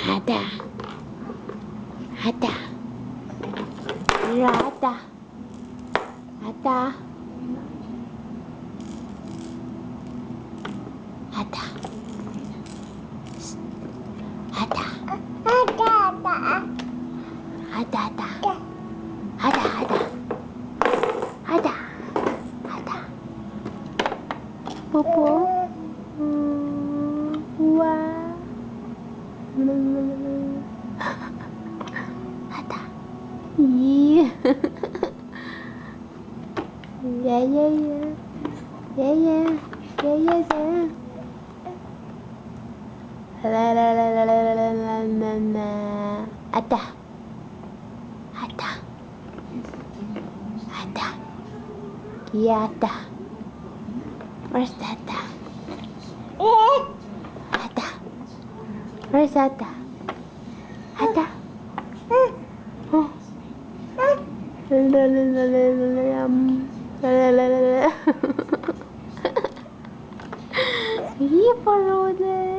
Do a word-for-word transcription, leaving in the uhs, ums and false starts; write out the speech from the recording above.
Ada. Ada. Rada. Ada. Ada. Ada. Ada, ada. Ada, ada. Ada, ada. Ada. Ada. Popo. Ua. Ada. Ih. Yeah, yeah, yeah. Yeah, yeah. Yeah, yeah, yeah. La, la, la. Ada. Ada. Ada. Kiada. Where's Ada? Ada. Where's Ada? Ada. Oh. Ih, porongo.